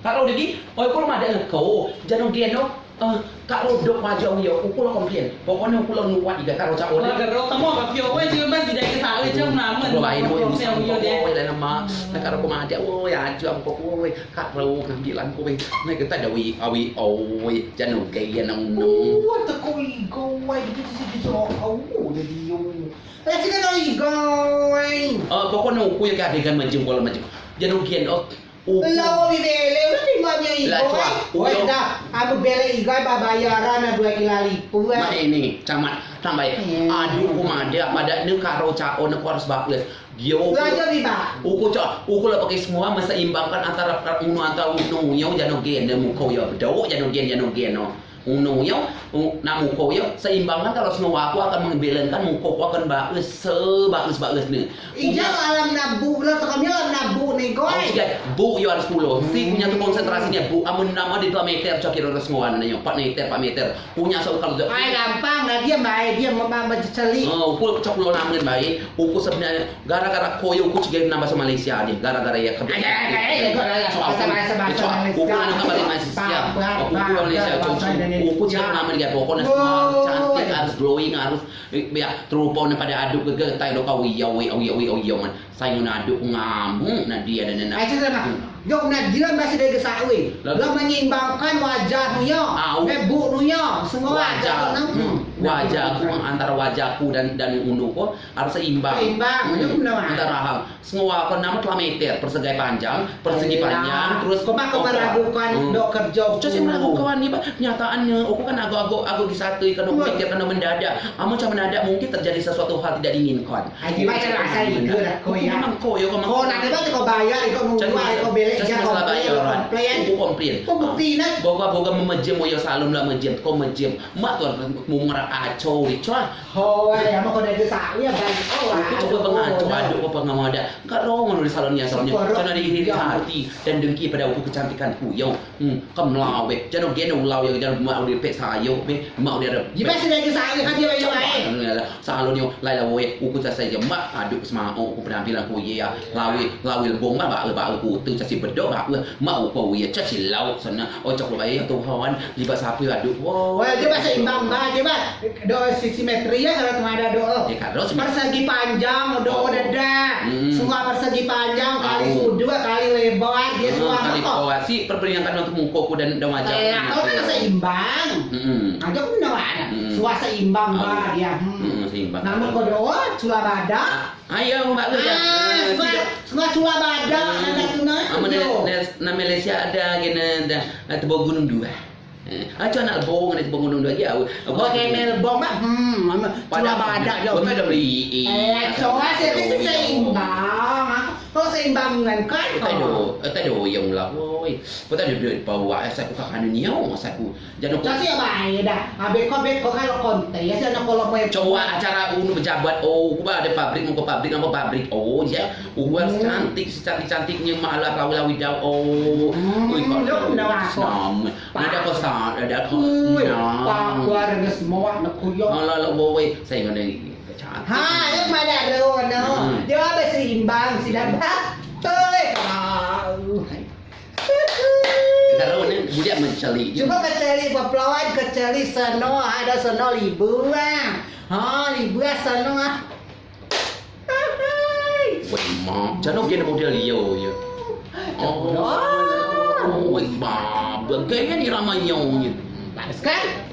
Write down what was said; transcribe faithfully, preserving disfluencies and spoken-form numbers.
Kak Ro degi, oi, uku lok madeak ngen ko, jano gen o, eh, Kak Ro dok majau yo, uku lok komplain. Pokokne uku lok nuat igai Kak Ro cak o. Lah, Kak Ro, temu apa pio? Weh, jilbab si dai ke sa'e, cem namen. Uku lok bae, oi, uku lok bae, oi, lah nama. Nah, Kak Ro ko madeak, oi, aja, uku, oi, Kak Ro ngambilan ko, oi. Nah, kita ada wi, awi, oi, jano gen o, no. Wah, teko igo, weh, gitu sih, gitu. Oh, jadi yo. Lah, sini tau igo, weh. Eh, pokokne uku yo ke adegan majem, kalau majem. Jano gen o. Uku. Lah, bi belek, udah terima dia igo, eh. Lah, cua, uyo. Weh, dah, aku belek igo, ba bayaran, dua kilo liput, eh. Mak ini, camat, tambah, eh. Aduh, uku madeak, madeak ne Kak Ro cak o, ne ko harus bagus. Dio uku. Lah, jadi, Bang. Uku cak, uku lok pakai semua, meseimbangkan antara, antara unu, antara unu, yo, jano gen, ne muko yo, bedok, jano gen, jano gen, no. Unu yo, u-, nak muko yo, seimbangkan kalau semua aku akan mengembelengkan muko ku akan baes, sebaes-baes ne. Ijai alam nabu, lo tekan yo alam nabu ne, Goy. Oh, sigai, bu yo harus pulo. Si punya tu konsentrasinya, bu, amun nama di dua meter, cak kiro harus ngoan ne yo, empat meter, empat meter. Punya so kalau tu. Ai, gampang, nah, dia bae, dia memang berceli. Oh, uku cak pulo namen bae, uku sebenarnya gara-gara ko yo, uku cigai nambah bahasa Malaysia deh, gara-gara ya kerja. Ai, ai, ai, ai, ai, ai, bahasa, bahasa, bahasa Malaysia. Uku anak balik Malaysia. Uku Malaysia, uku cigai namen dia, pokoknya semua harus cantik, harus glowing, harus, eh, ya, terlupa pada aduk ke, ke, tai lo kau, iya, iya, iya, iya, iya, man. Saya nak aduk ngamuk, nak dia dan nak. Ai, cakap, yo, nak dia masih dari gesak, weh. Lah menyeimbangkan wajah nu yo, ah, eh, bu nu yo, semua wajah, wajah, hmm, wajahku, antara wajahku dan, dan unu ko harus seimbang. Seimbang, hmm, yo, benar. Antara hal. Semua ko nama telah meter, persegi panjang, persegi panjang, terus ko mak ko meragukan, hmm, dok kerja. Cak si meragukan ni, Pak. Nyataannya, aku kan ago-ago, ago gisatu, kan meker, kan mendadak. Amun cak mendadak, mungkin terjadi sesuatu hal tidak diinginkan. Ai, baca lah, asal ide dah, ko ya. Memang ko ya, ko memang. Ko nak debat, ko bayar, ko nunggu, ko belek, ko komplain. Ko komplain. Ko bukti nak. Boga, boga memejem, yo salon lah mejem, ko mejem. Mak tu mau merah acau, dicua. Hoi, amun ko dah desak, ya balik. Oh, uku coba pengaco, aduk ko pengamoda. Kak Ro ngono di salonnya, salonnya. Cana iri hati dan dengki pada uku kecantikanku, yo. Hmm, kemlau be. Jano gen ulau yo, jano mak udah pek sayo be, mak udah ada. Jibeak si lagi sayo kan dia bae. Salon yo, lai lah woi, uku sasai je mak, aduk semao, uku penampilan ku ye ya. Lawi, lawi lebong ba, ba, ba, uku tu sasi bedok ba, mak uku ye, sasi lau sana. Ocok lo bae, Tuhan, jibeak sapi aduk. Woi, jibeak seimbang ba, jibeak. Do sisi metri ya, kalau cuma ada do. Ya, kalau sisi persegi panjang, do dada. Hmm. Semua persegi panjang, kali sudut, kali lebar, dia semua kali apa? Kali si perperiankan untuk mukoku dan, dan wajah. Eh, aku kan seimbang. Hmm. Aja aku menawan. Hmm. Semua seimbang ba dia. Hmm. Hmm, seimbang. Namun kau do, oh, cula badak. Ayo, Mbak Gus, ya. Ah, semua, semua cula badak, ada tu, nah. Amun ne, ne, na Malaysia ada gini, ada, ada tebong gunung dua. Eh, ah, cak nak lebong, nak lebong gunung dua jauh. Oh, kemel lebong, Mak. Hmm, cula badak jauh. Betul dah beli. Eh, coa sih, mesti seimbang. Kau seimbang dengan kan? Tado, tado yang lah, woi. Kau tado duit bawa, asal aku kakan ni, asal aku. Jadi aku. Cak si bae dah. Abis kau, abis kau kalau kontes, ya, sana kalau mau. Coa acara unu pejabat, oh, aku ada pabrik, mau ke pabrik, nama pabrik, oh, ya. Uku harus cantik, secantik-cantiknya malah lawi-lawi dau. Oh. Hmm, ui, kau dong, dong, aku. Senam. Nada kau sa-, nada kau. Ui, nah. Pak, keluarga semua, nak kuyok. Alah, lah, woi, saya ngene cantik. Ha, yang mana ro, no. Hmm. Dia apa seimbang, si dapat. Ui, kau. Kita ro ni, budak menceli. Cuma keceli, pepelawan keceli, seno, ada seno libur, ah. Ha, libur, seno, ah. Woi, mak, jano gen model yo, ya. Oh, woi, bab, gaya ni ramai yo, ya. Bagus kan?